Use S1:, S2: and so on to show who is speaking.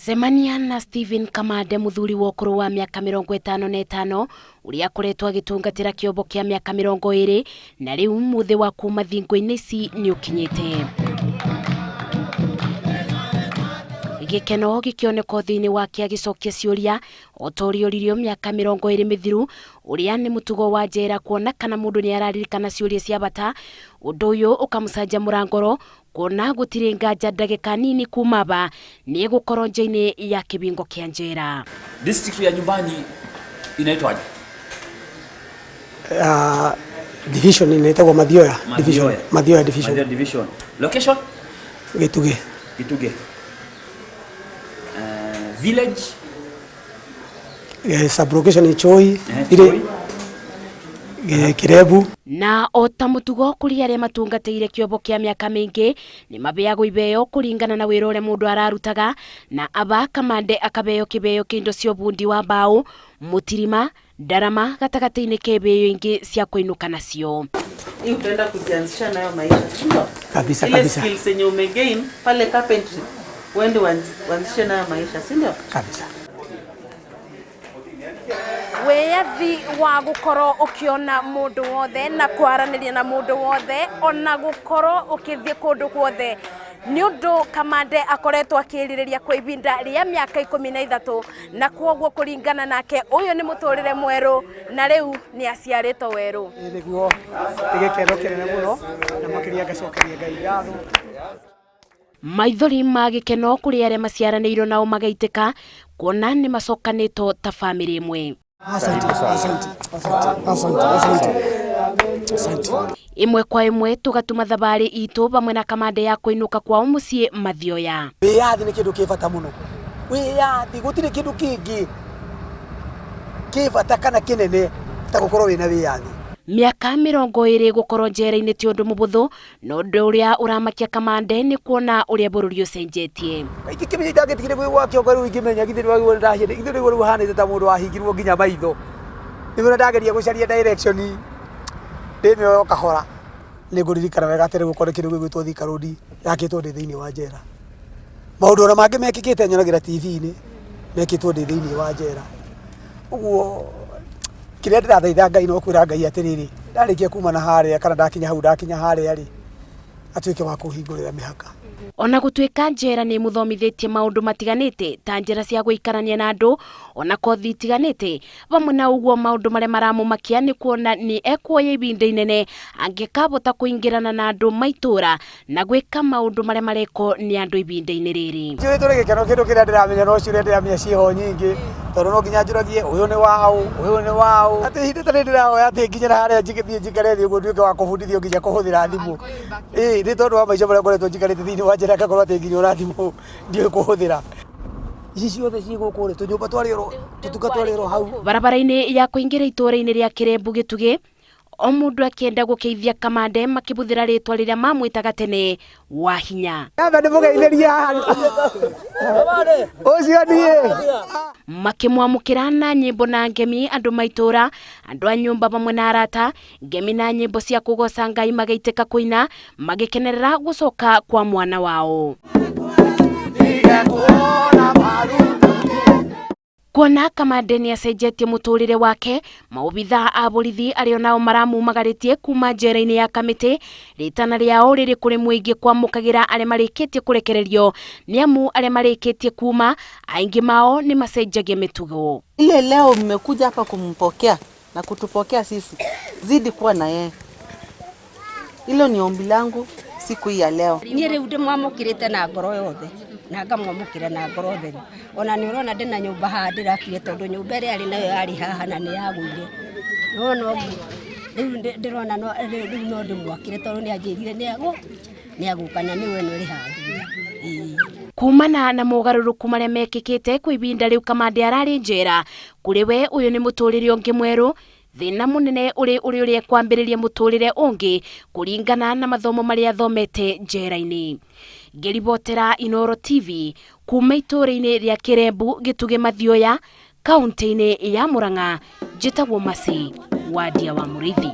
S1: Cemania na Stephen Kamande mũthuri wa ũkũrũ wa mĩaka 55 ũrĩa akoretwo agĩtungatĩra kĩombo kĩa mĩaka 20 na rĩu mũthĩ wa kuma thingo-inĩ ici nĩ ũkinyĩte. Gĩkeno gĩkĩoneka ũthiũ-inĩ wake agĩcokia ciũria o ta ũrĩa oririo mĩaka 20 mĩthiru ũrĩa nĩ mũtugo wa njera kuona kana mũndũ nĩ araririkana ciũria cia bata. Ũndũ ũyũ ũkamũcanjamũra ngoro kuona gũtirĩ nganja ndagĩka nini kuma ba nĩ egũkorwo nja-inĩ ya kĩbingo kĩa njera.
S2: District ya nyumbani inaitwaje?
S3: Division inaitagwo Mathioya Division. Mathioya Division.
S2: Mathioya Division. Location?
S3: Gĩtugĩ.
S2: Gituge. Village?
S3: Sub-location ni Choi.
S2: Choi.
S3: Kirebu.
S1: Na o ta mũtugo kũrĩ arĩa matungatĩire kĩombo kĩa mĩaka mĩingĩ nĩ mabeagwo ibeo kũringana na wĩra ũrĩa mũndũ ararutaga, na aba Kamande akabeo kĩbeo kĩa indo cia ũbundi wa mbaũ, mũtirima, ndarama gatagatĩ-inĩ ka ibeo ingĩ cia kũinũka nacio.
S4: Hii utaenda kujianzisha nayo maisha, si ndio?
S3: Kabisa,
S4: Ile
S3: kabisa.
S4: skills yenye umegain pale carpentry uende uanzishe nayo maisha, si ndio?
S3: Kabisa.
S1: Wĩyathi wa gũkorwo ũkĩona mũndũ wothe na kwaranĩria na mũndũ wothe ona gũkorwo ũkĩthiĩ kũndũ guothe nĩ ũndũ Kamande akoretwo akĩrirĩria kwa ibinda rĩa mĩaka 13, na kwoguo kũringana nake ũyũ nĩ mũtũrĩre mwerũ na rĩu nĩ aciarĩtwo werũ.
S3: Ĩĩ nĩguo, nĩ gĩkeno kĩnene mũno na makĩria ngacokeria Ngai ngatho.
S1: Maithori ma gĩkeno kũrĩ arĩa maciaranĩirwo nao magaitĩka kuona nĩ macokanĩtwo ta bamĩrĩ ĩmwe.
S3: Asante, asante, asante, asante, asante. Asante.
S1: Ĩmwe kwa ĩmwe tũgatuma thabarĩ itũ vamwe na Kamande ya kũinũka kwao mũciĩ Mathioya.
S3: Wĩyathi nĩ kĩndũ kĩ bata mũno. Wĩyathi gũtirĩ kĩndũ kĩngĩ kĩ bata kana kĩnene ta gũkorwo wĩna wĩyathi.
S1: Mĩaka 20 gũkorwo njera-inĩ ti ũndũ mũbũthũ, no ũndũ ũrĩa ũramakia Kamande nĩ kuona ũrĩa bũrũri ũcenjetie.
S3: Kaingĩ kĩmenya itangĩtigire gwĩ gwa kĩongo rĩu ingĩmenya githĩ nĩwagĩrĩirwo nĩ ndahiĩ, githĩ rĩu rĩu hanĩte ta mũndũ wahingirwo nginya maitho. Nĩguo ndageria gũcaria direction ndĩmĩoe o kahora. Nĩngũririkana wega atĩ rĩu gũkorwo kĩndũ gĩgwĩtwo Thika Road yakĩtwo ndĩ thĩinĩ wa njera. Maũndũ ona mangĩ mekĩkĩte nyonagĩra TV-inĩ mekĩtwo ndĩ thĩinĩ wa njera. Ũguo kĩrĩa ndĩrathaitha Ngai no kwĩra Ngai atĩrĩrĩ, ndarĩkia kuma na harĩa kana ndakinya hau ndakinya harĩa rĩ, atuĩke wa kũhingũrĩra mĩhaka.
S1: Ona gũtuĩka njera nĩ ĩmũthomithĩtie maũndũ matiganĩte ta njĩra cia gũikarania na andũ ona kothi itiganĩte, vamwe na ũguo maũndũ marĩa maramũmakia nĩ kuona nĩ ekuoya ibinda inene angĩkabota kũingĩrana na andũ maitũra na gwĩka maũndũ marĩa marekwo nĩ andũ ibinda-inĩ rĩrĩ.
S3: Njũrĩtwo nĩ gĩkeno kĩndũ kĩrĩa ndĩramenya no ciũria ndĩramenya ciĩho nyingĩ, tondũ no nginya njũragie ũyũ nĩ waũ, ũyũ nĩ waũ. Atĩ ihinda ta rĩrĩ ndĩrahoya atĩ nginye na harĩa thiĩ njikare thĩ ũguo nduĩke wa kũbundithio nginya kũhũthĩra thimũ. Ĩĩ nĩ tondũ wa maica marĩa ngoretwo njikarĩte thĩinĩ wa njera ngakorwo atĩ nginya ona thimũ ndiũĩ kũhũthĩra. Ici ciothe ciĩ gũkũ rĩ, tũnyũmba twarĩ oro, tũtuka twarĩ oro hau.
S1: Barabara-inĩ ya kũingĩra itũũra-inĩ rĩa Kĩrembu Gĩtugĩ, o mũndũ akĩenda gũkĩithia Kamande makĩbũthĩra rĩtwa rĩrĩa mamwĩtaga tene wa hinya.
S3: Amba ndĩmũgeithĩrie haha. Ũcio niĩ.
S1: Makĩmwamũkĩra na nyĩmbo na ngemi andũ maitũra, andũ a nyũmba vamwe na arata, ngemi na nyĩmbo cia kũgoca Ngai magaitĩka kũina magĩkenerera gũcoka kwa mwana wao. Kuona Kamande nĩ acenjetie mũtũrĩre wake, maobithaa a borithi arĩa onao maramumagarĩtie kuma njera-inĩ ya Kamĩtĩ, rĩtana rĩao rĩrĩ kũrĩ mũingĩ kwamũkagĩra arĩa marĩkĩtie kũrekererio, nĩ amu arĩa marĩkĩtie kuma aingĩ mao nĩ macenjagia mĩtugo.
S4: Ile leo mmekuja hapa kumpokea na kutupokea sisi, zidi kuwa na yeye. Hilo ni ombi langu siku hii ya leo.
S5: Niĩ rĩu ndĩmwamũkĩrĩte na ngoro yothe na ngamwamũkĩra na ngoro theru. Ona nĩ ũrona ndĩna nyũmba haha ndĩrakire tondũ nyũmba ĩrĩa arĩ nayo yarĩ haha na nĩ yagũire. Nĩwona ũguo? Rĩu ndĩrona no, rĩu no ndĩmwakĩre tondũ nĩ anjĩrire nĩ agũka na nĩwe ĩno ĩrĩ haha thutha. Ĩĩ.
S1: Kumana na mogarũrũku marĩa mekĩkĩte kwa ibinda rĩu Kamande ararĩ njera, kũrĩ we ũyũ nĩ mũtũrĩre ũngĩ mwerũ, thĩna mũnene ũrĩ ũrĩ ũrĩa kwambĩrĩria mũtũrĩre ũngĩ kũringana na mathomo marĩa athomete njera-inĩ. Ngĩribotera Inooro TV kuma itũũra-inĩ rĩa Kĩrembu Gĩtugĩ Mathioya, kaunti-inĩ ya Murang'a, njĩtagwo Mercy Wandia wa Mũrĩithi.